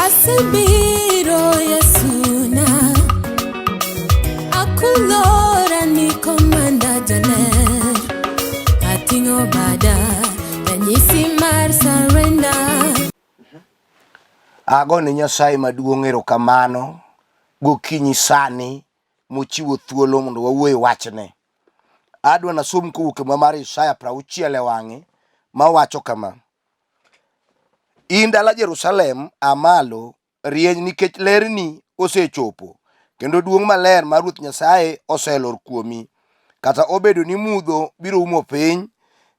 Asebiro Yesuna, akulora ni komanda jaler, ating'o bada ranyisi mar surrender. Ago ne Nyasaye maduong' erokamano gokinyi sani mochiwo thuolo mondo wawuo e wachne. Adwa nasom kowuok e Muma mar Isaya 60 e wang'e mawacho kama. In dala Jerusalem, a malo, rieny nikech lerni osechopo, kendo duong' maler mar Ruoth Nyasaye oselor kuomi. Kata obedo ni mudho biro umo piny,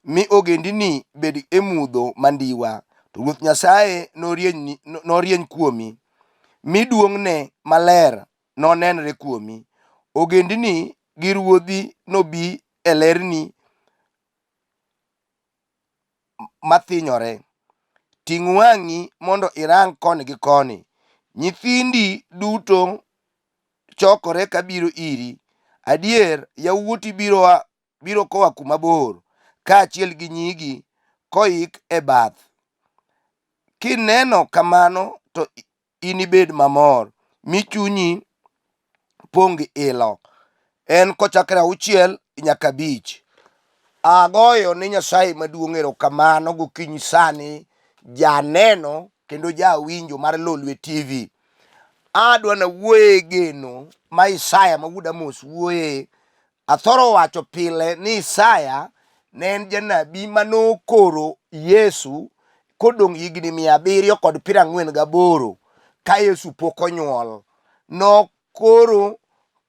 mi ogendini bed e mudho mandiwa, to Ruoth Nyasaye norieny kuomi, mi duong'ne maler nonenre kuomi. Ogendini gi ruodhi nobi e lerni mathinyore. Ting' wang'i mondo irang koni gi koni. Nyithindi duto chokore kabiro iri. Adier, yawuoti biro, biro koa kuma bor, kaachiel gi nyigi koik e bath. Kineno kamano to inibed mamor, mi chunyi pong' gi ilo. En kochakre auchiel nyaka abich. Agoyo ne Nyasaye maduong' erokamano gokinyi sani, janeno kendo jawinjo mar Lolwe TV. Adwa nawuoye e geno ma Isaya ma wuod Amos wuoye. Athoro wacho pile ni Isaya ne en janabi ma nokoro Yesu kodong' higni 748 ka Yesu pok onyuol. Nokoro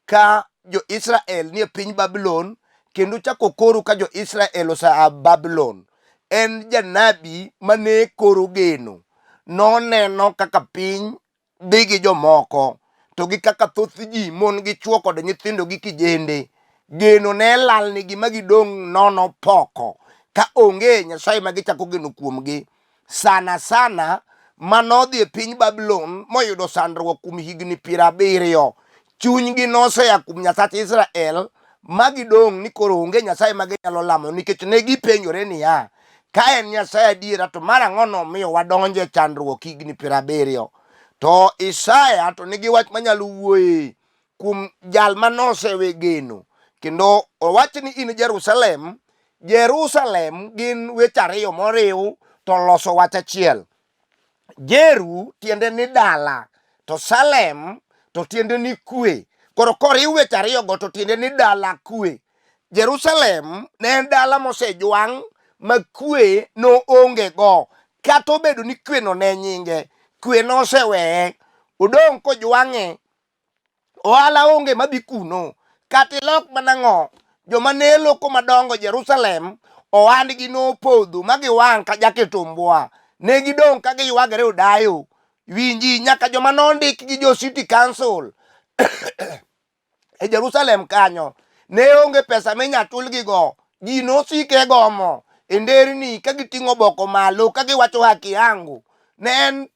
ka jo-Israel nie piny Babulon kendo chako koro ka jo-Israel osea Babulon. En janabi ma ne koro geno. Noneno kaka piny dhi gi jomoko to gi kaka thoth ji mon gi chwo kod nyithindo gi kijende geno ne lalnigi ma gidong' nono poko ka onge Nyasaye ma gichako geno kuomgi sana sana manodhi e piny Babulon moyudo sandruok kuom higni 70 chunygi nosea kuom Nyasach Israel ma gidong' ni koro onge Nyasaye ma ginyalo lamo nikech ne gipenjore niya ka en Nyasaye adiera to mar ang'o nomiyo wadonjo e chandruok higni 70 to Isaya to nigi wach manyalo wuoye kuom jal ma nosewe geno kendo owach ni in Jerusalem Jerusalem gin weche ariyo moriw to loso wach achiel Jeru tiende ni dala, to Salem to tiende ni kwe. Koro koriw weche ariyogo to tiende ni dala kwe. Jerusalem ne en dala mosejwang' ma kwe noonge go. Kata obedo ni kweno ne nyinge, kwe noseweye. Odong' kojwang'e ohala onge madhi kuno kata ilok mana ng'o joma ne loko madongo Jerusalem ohandgi nopodho ma giwang' ka jakitumbwa ne gidong' ka giywagre odayo winji nyaka joma nondik gi jo city council e Jerusalem kanyo ne onge pesa minya chulgigo ji nosike gomo e nderni ka giting'o oboko malo ka giwacho haki yangu ne en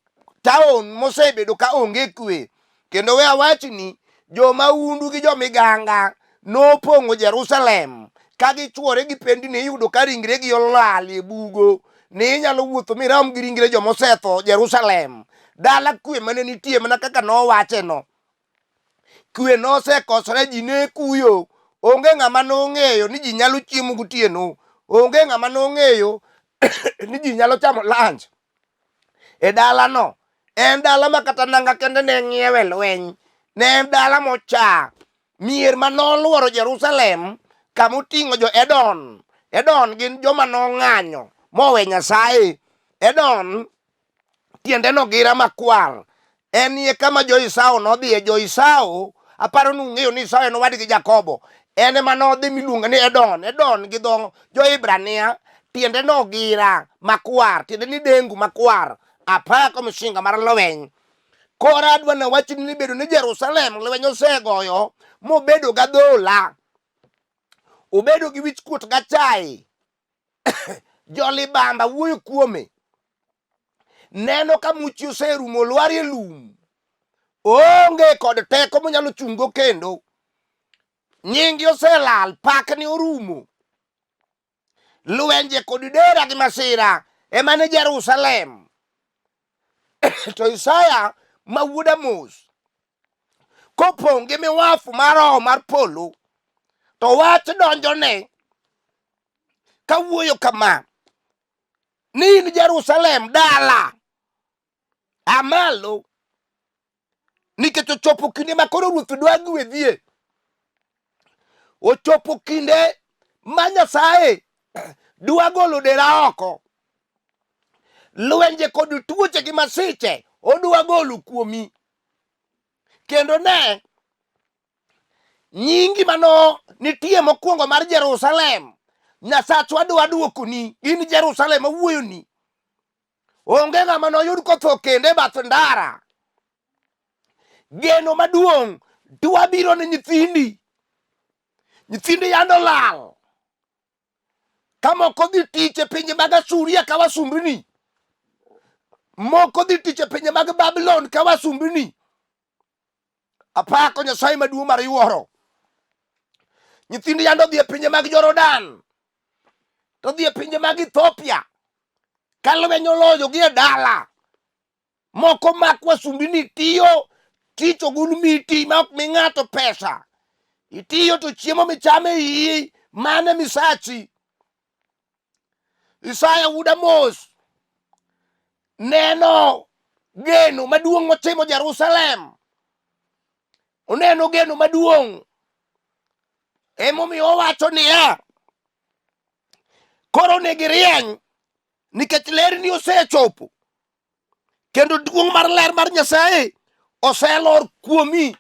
taon mosebedo ka onge kwe Kendo we awachni, jo-mahundu gi jo-miganga nopong'o Jerusalem ka gichwore gi pendni iyudo ka ringregi olal e bugo ni inyalo wuotho mirom gi ringre joma osetho Jerusalem. Dala kwe mane nitie mana kaka nowacheno. Kwe nosekosore, ji ne kuyo. Onge ng'ama nong'eyo ni ji nyalo chiemo gotieno. Onge ng'ama nong'eyo ni ji nyalo chamo lunch. e dalano. En dala ma kata nanga kende ne ng'iewe lweny. Ne en dala mocha. Mier ma nolworo Jerusalem kama oting'o jo Edom. Edom gin joma nong'anyo mowe Nyasaye. Edom tiende nogira makwar. En ye kama jo-Esau nodhiye. Jo-Esau, aparo ni ung'eyo ni Esau en owadgi Jakobo. En ema nodhi miluongo ni Edom. Edom gi dho jo-Hibrania tiende ni ogira makwar, tiende ni dengu makwar, apako misinga mar lweny. Koro adwa nawachni ni bedo ni Jerusalem lweny osegoyo mobedo gadhola, obedo gi wichkuot gachai. Jolibamba wuoyo kuome. Neno ka muchi oserumo lwar e lum. Oonge kod teko monyalo chung'go kendo. Nyingi oselal, pakni orumo. Lwenje kod dera gi masira ema ne Jerusalem. To Isaya ma wuod Amos kopong' gi miwafu mar roho mar polo to wach donjone kawuoyo kama ni in Jerusalem dala amalo nikech ochopo kinde ma koro ruoth dwa gwedhie ochopo kinde ma Nyasaye dwa golo dera oko lwenje kod tuoche gi masiche odwa golo kuomi kendo ne nyingi mano nitie mokwongo mar Jerusalem Nyasachwa dwa duokoni in Jerusalem awuoyoni onge ng'ama noyud kotho kendo e bath ndara geno maduong' dwa biro ne nyithindi nyithindi yando lal ka moko dhi tich e pinje mag Asuria ka wasumbini moko dhi tich e pinje mag Babylon ka wasumbini apako Nyasaye maduong' mar yuoro nyithindi yando dhi e pinje mag Jordan to dhi e pinje mag Ethiopia ka lweny oloyo gi e dala moko mak wasumbini tiyo tich ogul miti ma ok mi ng'ato pesa itiyo to chiemo michamo e iyi mane misachi Isaya wuod Amos neno geno maduong' motimo Jerusalem oneno geno maduong' emomiyo owacho niya koro onego irieny nikech lerni osechopo kendo duong' mar ler mar Nyasaye oselor kuomi.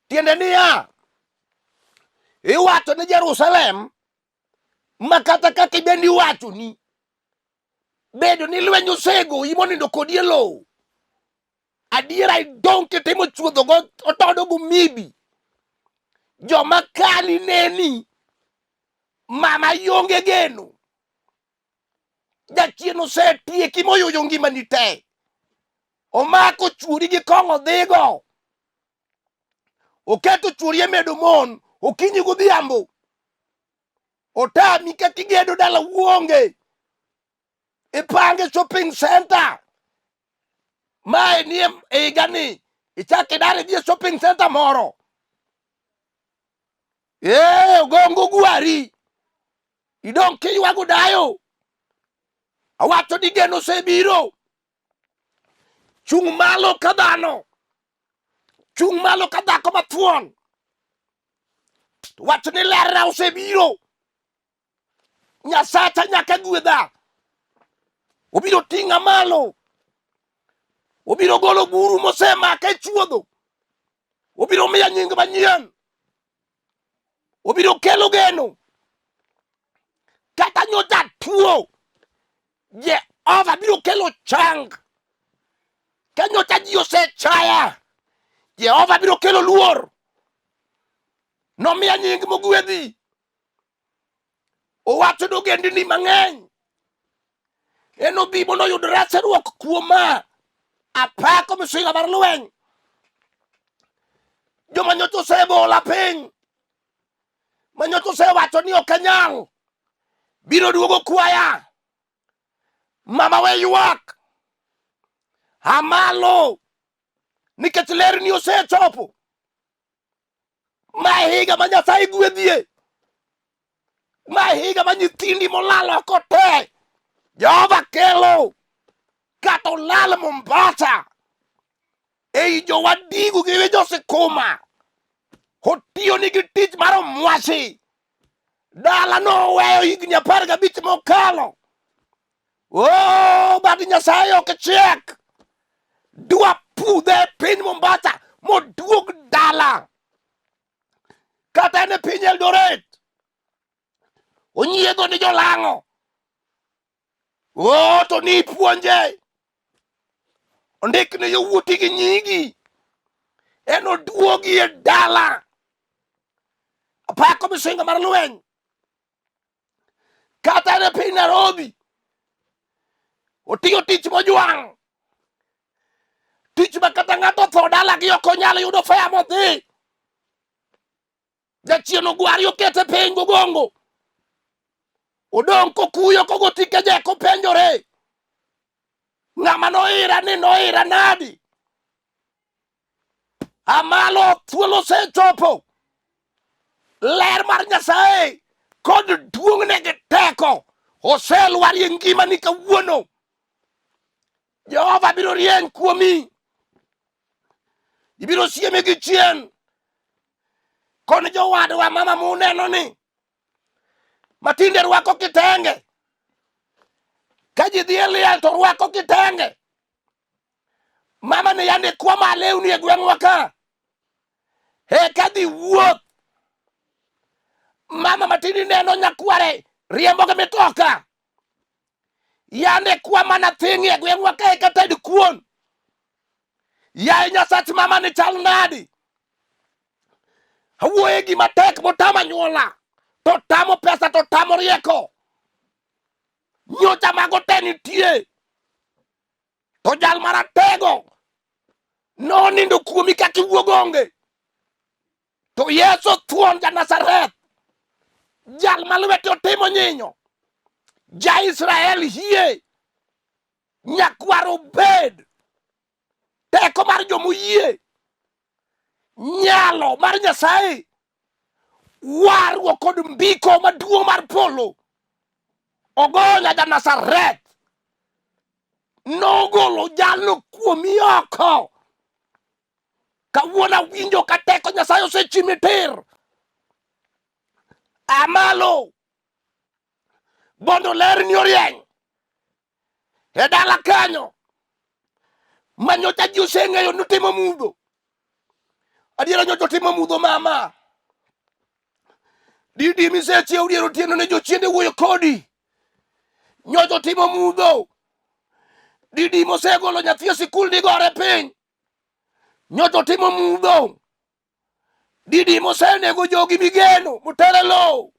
Tiende niya, iwacho ni Jerusalem ma kata kaka ibende iwachoni bedo ni lweny osegoyi monindo kodi e lowo adiera idong' kitimo chuodho go otodo gomibi joma kali neni mama ionge geno jachien osetieki moyuyo ngimani te omako chuori gi kong'o dhigo oketo chuori e medo mon okinyi godhiambo otami kaka igedo dala wuonge ipange shopping center mae nie higani ichak idar idhi e shopping center moro ee ogongo gwari idong' kiywago dayo awacho ni geno osebiro chung' malo ka dhano chung' malo ka dhako mathuon wach ni lerna osebiro nyasacha nyaka gwedha obiro ting'a malo obiro golo buru mosemaka e chuodho obiro miya nying manyien obiro kelo geno kata nyocha tuo Jehova biro kelo chang ka nyocha ji osechaya Jehova biro kelo luor nomiya nying mogwedhi owacho ni ogendini mang'eny enobi mondo oyud resruok kuoma apako misinga mar lweny joma nyocha osebola piny ma nyocha osewacho ni ok anyal biro duogo kwaya mama we ywak amalo nikech lerni osechopo Ma e higa ma Nyasaye gwedhie. Ma e higa ma nyithindi molal oko te Jehova kelo kata olal Mombasa ei jowadigu gi josikuma otiyo nigi tich mar omwasi dala noweyo higni 15 mokalo Oh, bad Nyasaye ok chiek. Dwa pudhe e piny Mombasa moduog dala. Kata en e piny Eldoret. Onyiedho ni jolang'o. Oh, to ni ipuonje. Ondik ni yowuoti gi nyigi. En oduogi e dala. Apako misinga mar lweny. Kata en e piny Nairobi otiyo tich mojwang' tich ma kata ng'ato otho dalagi ok onyal yudo fea modhi jachien ogwari okete piny gogongo odong' kokuyo kogo tike jek openjore Ng'ama noira ni noira nadi? Amalo thuolo osechopo. Ler mar Nyasaye kod duong'ne gi teko oselwarie ngimani kawuono. Jehova biro rieny kuomi. Ibiro sieme gi chien. Kon jowadwa mama muneno ni matinde rwako kitenge. Ka ji dhi e liel to rwako kitenge. Mama ni yande kwama lewni e gweng'wa ka. Eka dhi wuoth. Mama matindi neno nyakware riembo gi mitoka. Yande kwa mana thing'i e gweng'wa ka eka ted kuon. Yaye Nyasach mama ni chal nadi? Awuoye gima tek motamo anyuola. To tamo pesa to tamo rieko. Nyocha mago te nitie. To jal maratego nonindo kuomi kaka iwuog onge. To Yesu thuon ja Nazareth, jal ma lwete otimo nyinyo, ja Israel hie, nyakwar obed, teko mar jomoyie, nyalo mar Nyasaye, warruok kod mbiko maduong' mar polo, ogonya ja Nazareth, nogolo jalno kuomi oko. Kawuono awinjo ka teko Nyasaye osechimi tir. Amalo mondo lerni orieny e dala kanyo ma nyocha ji oseng'eyo ni otimo mudho. Adiera nyocha otimo mudho mama. Didi misechiew dier otieno ne jochiende wuoyo kodi. Nyocha otimo mudho. Didi mosegolo nyathi e sikul digore piny. Nyocha otimo mudho. Didi mosenego jogi migeno motere lowo.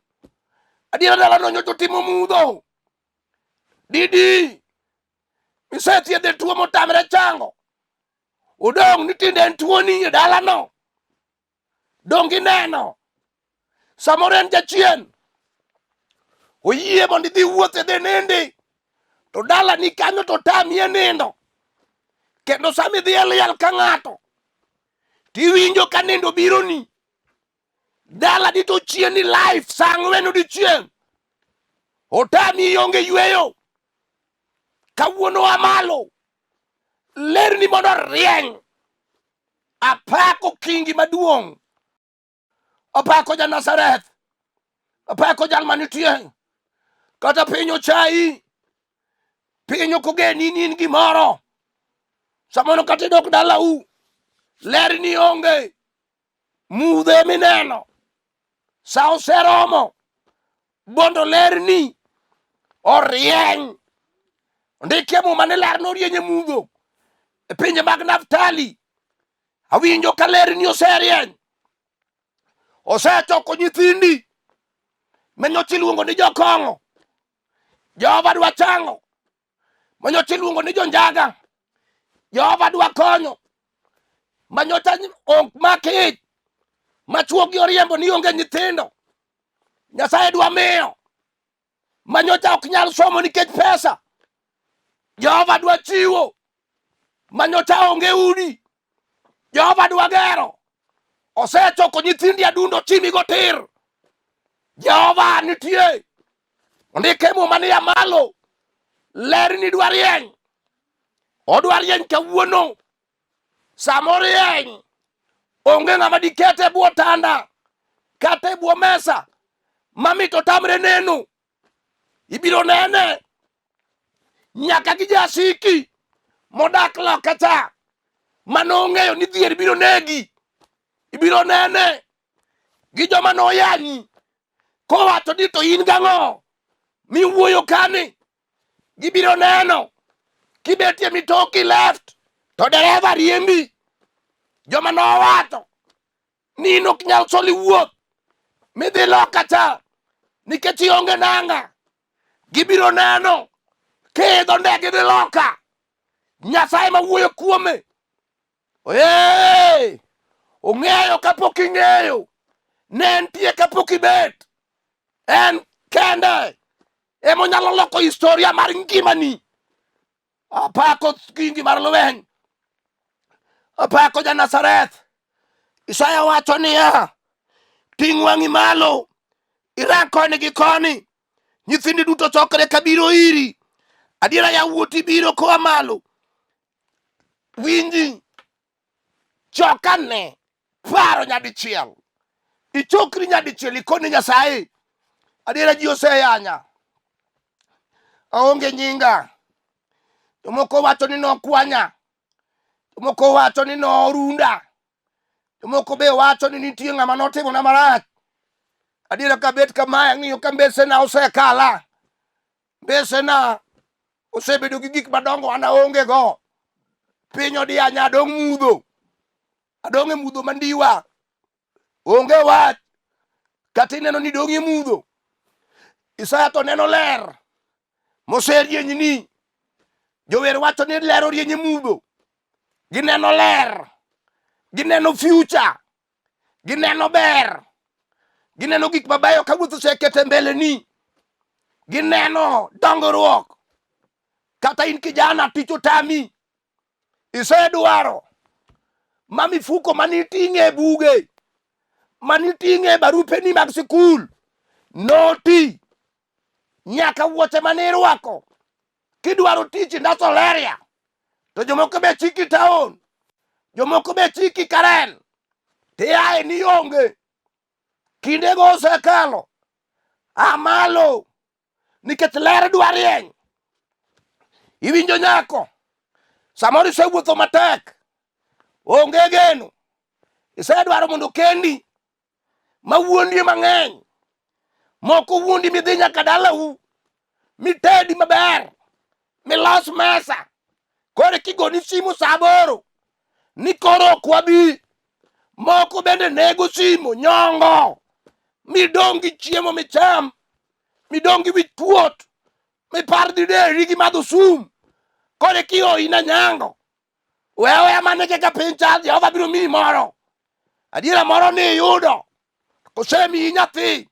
Adiera dalano nyocha otimo mudho. Didi misethiedhe tuo motamre chango. Odong' ni tinde en tuoni e dalano. Donge ineno? Samoro en jachien. Oyie mondo idhi wuoth idhi nindi. To dalani kanyo to tami e nindo. Kendo sama idhi e liel ka ng'ato, tiwinjo ka nindo bironi. Dalani to chieni life sa ang'wen odiechieng'. Otami ionge yueyo. Kawuono a malo. Lerni mondo orieny. Apako kingi maduong'. Apako ja Nazareth. Apako jal manitie. Kata piny ochayi. Piny ok ogeni ni in gimoro. Samoro kata idok dalau. Lerni onge. Mudho emineno. Sa oseromo. Mondo lerni orieny. Ondikie muma ni ler norieny e mudho. E pinje mag Naftali. Awinjo ka lerni oserieny. Osechoko nyithindi. Manyocha iluongo ni jokong'o. Jehova dwa chango. Manyocha iluongo ni jonjaga. Jehova dwa konyo. Manyocha ok mak ich. Machuogi oriembo ni onge nyithindo. Nyasaye dwa miyo. Manyocha ok nyal somo nikech pesa. Jehova dwa chiwo. Manyocha onge udi. Jehova dwa gero. Osechoko nyithindi adundo chimigo tir. Jehova nitie. Ondike muma ni malo. Lerni dwa rieny. Odwa rieny kawuono. Sama orieny, onge ng'ama dikete e bwo tanda kata e bwo mesa mamit otamre neno. Ibiro nene nyaka gi jasiki modak loka cha mane ong'eyo ni dhier biro negi. Ibiro nene gi joma noyanyi kowacho ni to in gang'o miwuoyo kani. Gibiro neno kibetie mitoki left to dereva riembi. Joma nowacho ni in ok nyal soli wuoth midhi loka cha nikech ionge nanga. Gibiro neno kiidho ndege idhi loka. Nyasaye ma wuoyo kuome Ee, ong'eyo kapok ing'eyo, ne entie kapok ibet. En kende ema onyalo loko historia mar ngimani. Apako kingi mar lweny. Apako ja Nazareth. Isaya wacho niya, ting' wang'i malo, irang koni gi koni. Nyithindi duto chokre kabiro iri. Adiera yawuoti biro koa malo. Winji, chokane paro nyadichiel. Ichokri nyadichiel ikoni Nyasaye. Adiera ji oseyanya. Aonge nyinga. Jomoko wacho ni nokwanya. Jomoko wacho ni norunda. Jomoko be wacho ni nitie ng'ama notimona marach. Adiera kabet kamae ang'iyo ka mbesena osekala. Mbesena osebedo gi gik madongo an aonge go. Piny odianya adong' mudho. Adong' e mudho mandiwa. Onge wach. Kata ineno ni dong' e mudho. Isaya to neno ler moserienyni. Jower wacho ni ler orieny e mudho. Gineno ler. Gineno future. Gineno ber. Gineno gik mabeyo ka ruoth osekete mbeleni. Gineno dongruok. Kata in kijana tich otami. Isedwaro ma mifuko maniting'e buge maniting'e barupeni mag sikul noti nyaka wuoche mane irwako kidwaro tich Ndasoleria to jomoko be chiki town jomoko be chiki Karen tiaye ni onge kindego osekalo amalo nikech ler dwa rieny. Iwinjo nyako, samoro isewuotho matek, onge geno, isedwaro mondo okendi, ma wuondi mang'eny, moko wuondi midhi nyaka dalau, mitedi maber, milos mesa, koro kigoni simu sa aboro, ni koro ok wabi. Moko bende nego simu nyongo, midong' gi chiemo micham, midong' gi wich kuot, mipar dhi deri gi madho sum, koro kihoyi na nyango. We aweya mana kaka piny chal, Jehova biro miyi moro. Adiera moro ni iyudo, kosemiyi nyathi,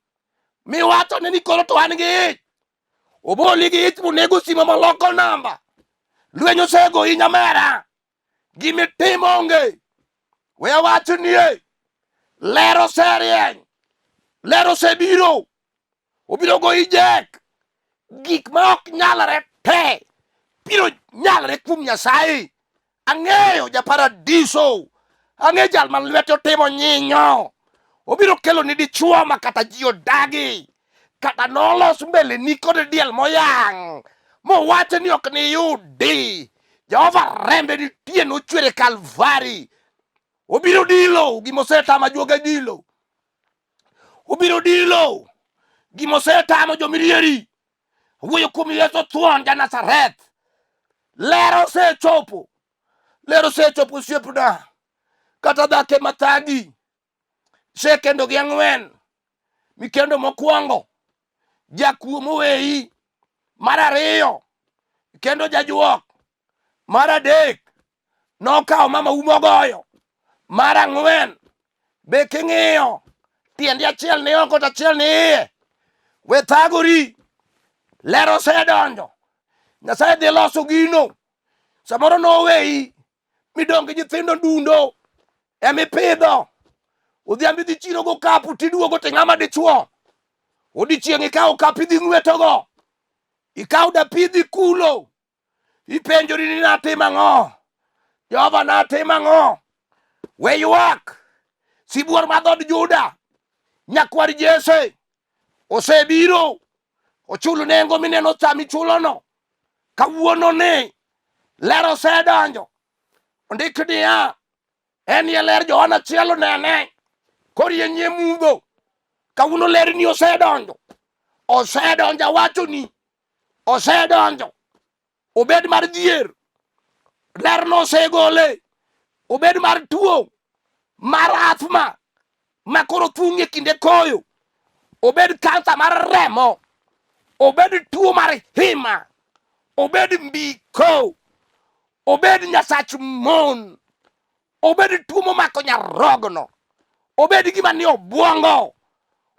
miwachone ni koro to an gi ich. Oboli gi ich monego simo moloko namba. Lweny osegoyi nyamera. Gimitimo onge. We awach nie, ler oserieny, ler osebiro, obiro goyi jek. Gik ma ok nyalre te biro nyalre kuom Nyasaye. Ang'eyo japaradiso, ang'eyo jal ma lwete otimo nyinyo. Obiro kelo ni dichwo ma kata ji odagi, kata nolos mbeleni kod diel moyang' mowacho ni ok niyudi. Jehova rembe nitie nochwer e Kalvari. Obiro dilo gima osetamo ajuoga dilo. Obiro dilo gima osetamo jomirieri. Wuoyo kuom Yesu thuon ja Nazareth. Ler osechopo. Ler osechopo osiepna. Kata dhako ema thagi. Isekendo gi ang'wen. Mikendo mokwongo. Jakuo moweyi. Mar ariyo. Kendo jajuok. Mar adek. Nokawo mama u mogoyo. Mar ang'wen. Be king'iyo tiendi achiel ni oko to achiel ni iye. We thagori. Ler osedonjo. Nyasaye dhi loso gino. Samoro noweyi midong' gi nyithindo dundo emipidho. Odhiambo idhi chiro go kapu tiduogo to ing'ama dichuo. Odiechieng' ikawo kapu idhi ng'wetogo. Ikawo dapi idhi kulo. Ipenjori ni natimo ang'o? Jehova natimo ang'o? We ywak. Sibuor ma dhood Juda, nyakwar Jesse, osebiro. Ochulo nengo mineno sa michulono. Kawuono ni ler osedonjo. Ondik niya, en ye ler Johana chielo nene. Korieny e mudho. Kawuono lerni osedonjo. Osedonjo awachoni. Osedonjo. Obed mar dhier. Lerno osegole. Obed mar tuo. Mar athma. Ma koro thung'e kinde koyo. Obed kansa mar remo. Obed tuo mar hima. Obed mbiko. Obed nyasach mon. Obed tuo momako nyarogno. Obed gima ni obwongo.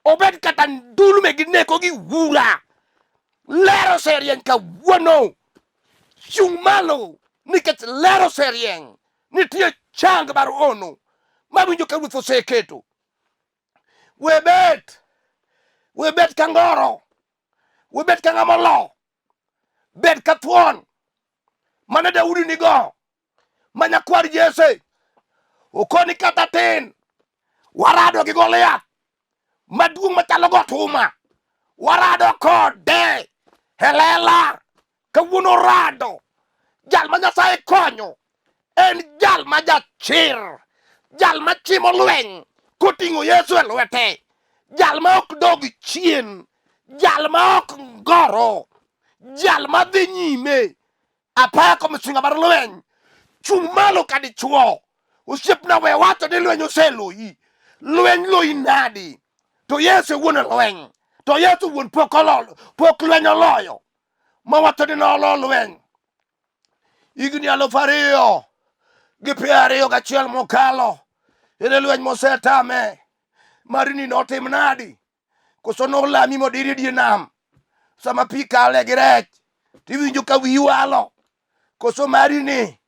Obed kata ndulme gi neko gi wura. Ler oserieny kawuono. Chung' malo nikech ler oserieny. Nitie chang mar ono mawinjo ka Ruoth oseketo. We bet, we bet ka ngoro, we bet ka ng'ama olo, bet ka thuon mane Daudi nigo ma nyakwar Jesse. Okoni kata tin warado gi Goliath maduong' machalo got huma, warado kode e lela. Kawuono rado jal ma Nyasaye konyo en jal ma jachir, jal ma chimo lweny koting'o Yesu e lwete, jal ma ok dog chien, jal ma ok ngoro, jal ma dhi nyime. Apako misinga mar lweny, chung' malo ka dichuo. Osiepna we wacho ni lweny oseloyi. Lweny loyi nadi? To Yesu e wuon lweny. To Yesu wuon pok olo, pok lweny oloyo. Ma wacho ni nolo lweny. Higni 2021 mokalo. Ere lweny mosetame? Marini notim nadi? Koso nolami modiri e dier nam? Sama pi kale gi rech, tiwinjo ka wiyi walo. Koso marini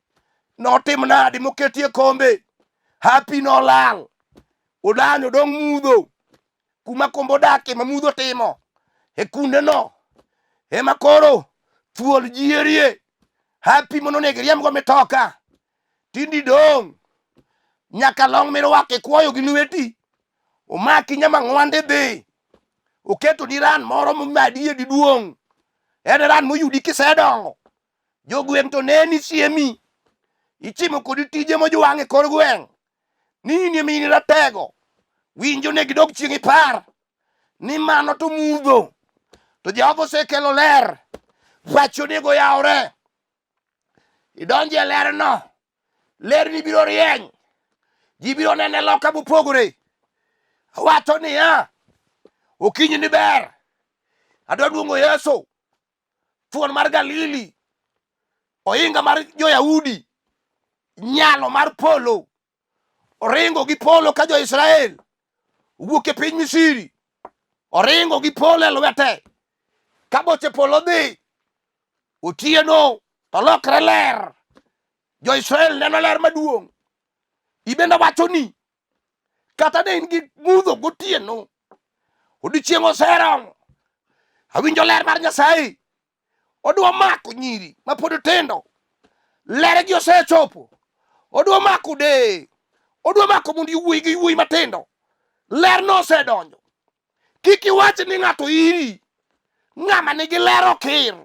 notim nadi moketie kombe? Hapi nolal. Odanyo dong' mudho. Kuma kombe odakie ma mudho timo. E kundeno ema koro thuol jierie. Hapi mondo onego iriembgo mitoka. Tindi dong' nyaka long mirwako ikwoyo gi lweti. Omaki nyama ng'wande dhi. Oketo ni ran moro momadi e diduong'. En ran moyudi kisedongo. Jogweng' to neni siemi. Ichimo kodi tije mojwang' e kor gweng'. Ni in ema in ratego. Winjo ne gidog chieng' ipar. Ni mano to mudho. To Jehova osekelo ler. Pachi onego yawre. Idonje e lerno. Lerni biro rieny. Ji biro nene loka mopogore. Awacho niya, okinyi ni ber. Adwa luongo Yesu, thuon mar Galili, ohinga mar jo-Yahudi, nyalo mar polo. Oringo gi polo ka jo-Israel owuok e piny Misri. Oringo gi polo e lwete. Ka boche polo dhi, otieno to lokre ler. Jo-Israel neno ler maduong'. Ibende wacho ni kata ne in gi mudho gotieno, odiechieng' oseromo. Awinjo ler mar Nyasaye. Odwa mako nyiri ma pod tindo. Lergi osechopo. Odwa mako deye. Odwa mako mondo iwuoyi gi wuoyi matindo. Lerno osedonjo. Kik iwach ni ng'ato iri. Ng'ama nigi ler okir.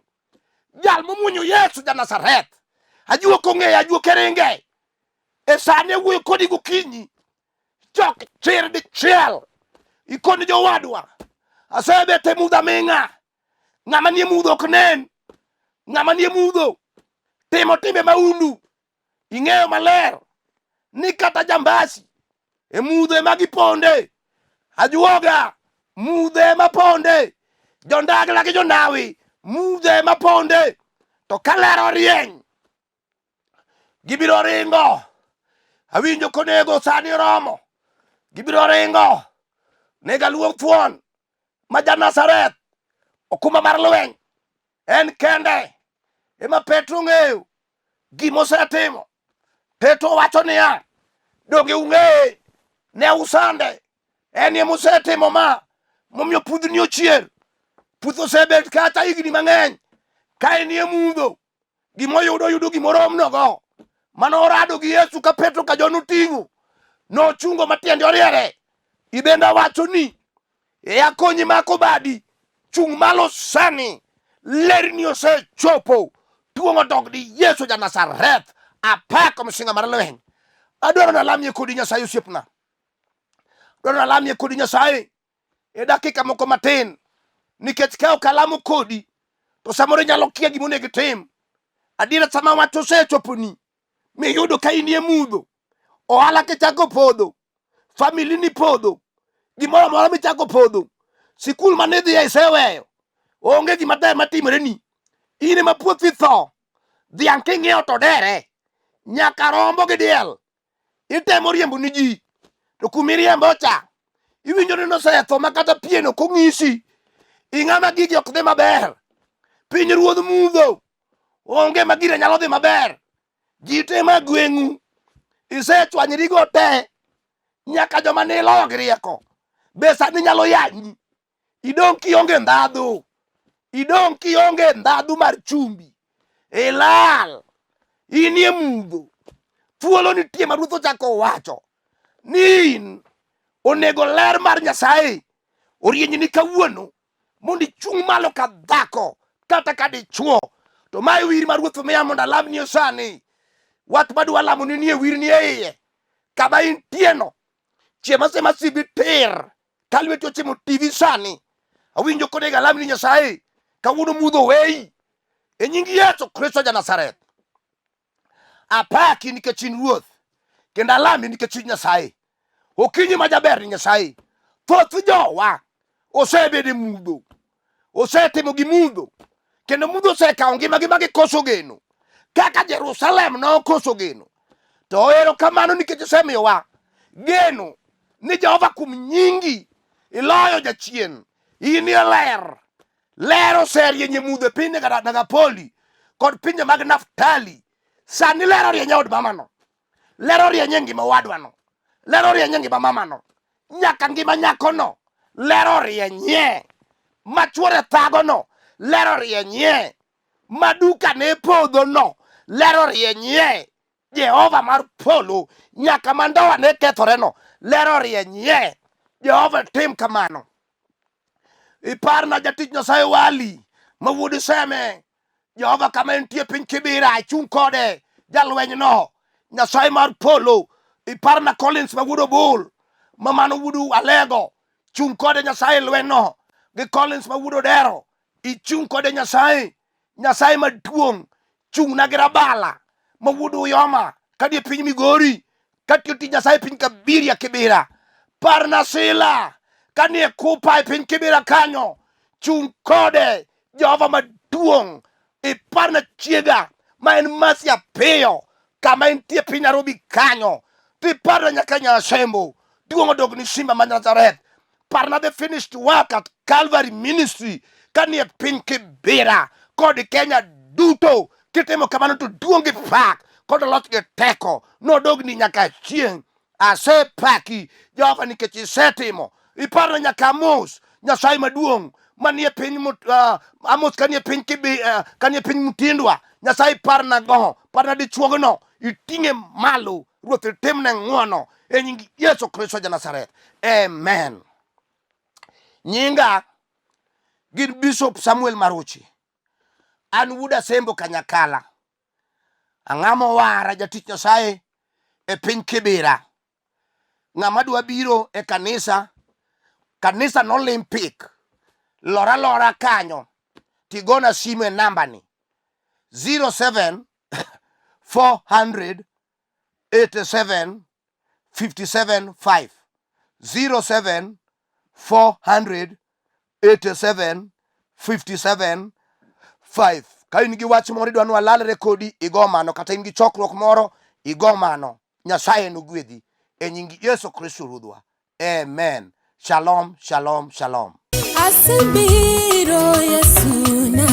Jal momuonyo Yesu ja Nazareth. Ajuok ong'eyo ajuok e ringe. E sani awuoyo kodi gokinyi. Chok chir dichiel. Ikoni jowadwa. Asebet e mudho aming'a. Ng'ama nie mudho ok nen. Ng'ama nie mudho timo timbe mahundu. Ing'eyo maler ni kata jambasi e mudho ema giponde. Ajuoga mudho ema ponde. Jondagla gi jonawi mudho ema ponde. To ka ler orieny gibiro ringo. Awinjo konego sani oromo. Gibiro ringo. Nego aluong thuon ma ja-Nazareth, okumba mar lweny. En kende ema Petro ong'eyo gima osetimo. Petro wacho niya, donge ung'eye? Ne usande. En ema osetimo ma momiyo pudhni ochier. Puth osebet kata higni mang'eny ka enie mudho. Gimoyudo yudo gimoromnogo. Mano orado gi Yesu ka Petro ka John oting'o. Nochungo matiende oriere. Ibende awacho ni e akonyi mako badi. Chung' malo sani. Lerni osechopo. Tuong' odok ni Yesu ja Nazareth. Apako msinga mar lweny. Adwaro nalamie kodi Nyasaye osiepna. Adwaro nalamie kodi Nyasaye e dakika moko matin. Nikech ka ok alamo kodi to samoro inyalo kia gima onego itim. Adiera sama wach osechoponi miyudo ka inie mudho, ohala kichako podho, famili ni podho, gimoro amora michako podho, sikul mane idhiye iseweyo, onge gima ber matimoreni, in ema puothi tho, dhiang' king'iyo to dere, nyaka rombo gi diel itemo riembo ni ji, to kuma iriembo cha iwinjo ni nosetho ma kata pien ok ong'isi. Ing'ama gigi ok dhi maber, piny ruodh mudho. Onge ma gire nyalo dhi maber. Ji te ma gweng'u isechwanyrigo te nyaka joma ne iloyo gi rieko be sani nyalo yanyi. Idong' kionge ndhadhu. Idong' kionge ndhadhu mar chumbi. Ilal. Inie mudho. Thuolo nitie ma Ruoth ochako wacho ni in onego ler mar Nyasaye orienyni kawuono mondo ichung' malo ka dhako kata ka dichwo. To mae wir ma Ruoth omiya mondo alamni sani. Wach madwa lamoni nie wir ni e iye. Kama intieno, chieng' masema sibi tir ka lweti ochimo TV sani. Awinjo konego alamni Nyasaye kawuono mudho weyi e nying Yesu Kristo ja Nazareth. Apaki nikech in Ruoth kendo alami nikech in Nyasaye. Okinyi ma jaber ni Nyasaye. Thoth jowa osebedo e mudho, osetimo gi mudho, kendo mudho osekawo ngimagi ma gikoso geno kaka Jerusalem nokoso geno. To erokamano nikech isemiyowa geno ni Jehova kuom nyingi iloyo jachien, in e ler. Ler oserieny e mudho e piny Nagapoli kod pinje mag Naftali. Sani ler orieny e od mamano, ler orieny e ngima owadwano, ler orieny e ngima mamano, nyaka ngima nyakono ler orienyie, ma chuore thagono ler orienyie, ma duka ne podhono ler orienyie. Jehova mar polo nyaka ma ndoa ne kethoreno ler orienyie. Jehova tim kamano. Iparna jatich Nyasaye Wali ma wuod Seme. Jehova kama entie piny Kibira, achung' kode jalwenyno. Nyasaye mar polo, iparna Collins ma wuod Obul, ma mano wuod Alego. Chung' kode Nyasaye lwenyno gi Collins ma wuod Odero. Ichung' kode Nyasaye, Nyasaye maduong' chung'na gi Rabala ma wuod Uyoma kadhi e piny Migori katiyo tij Nyasaye e piny Kabiria Kibira. Parna Sila kanie Kupa e piny Kibira kanyo, chung' kode Jehova maduong'. Iparna chiega ma en Mercy Apiyo kama entie piny Nairobi kanyo, tiparna nyaka Nyasembo. Duong' odog ni Simba ma Nazareth. Parna the finished work at Calvary Ministry kanie piny Kibera kod Kenya duto. Kitimo kamano to duong' gi pak kod loch gi teko nodogni nyaka chieng'. Asepaki Jehova nikech isetimo. Iparna nyaka Amos, Nyasaye maduong' manie piny Amos kanie piny Kibi, kanie piny Mutindwa. Nyasaye parna go, parna dichuogno, iting'e malo, Ruoth itimne ng'wono e nying Yesu Kristo ja Nazareth. Amen. Nyinga gin Bishop Samuel Maruchi. An wuod Asembo Kanyakala. Ang'ama owara jatich Nyasaye e piny Kibira. Ng'ama dwa biro e kanisa, kanisa no Olympic. Lora lora kanyo tigona simu e namba ni 07 400 87 57 5 07 400 87 57 5. Ka in gi wach moro idwa ni walalre kodi, igo mano, kata in gi chokruok moro igo mano. Nyasaye nogwedhi e nying Yesu Kristo Ruodhwa. Amen. Shalom, shalom, shalom. Asebiro Yesuna,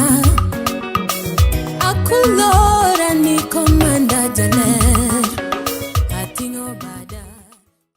akulora ni komanda jaler.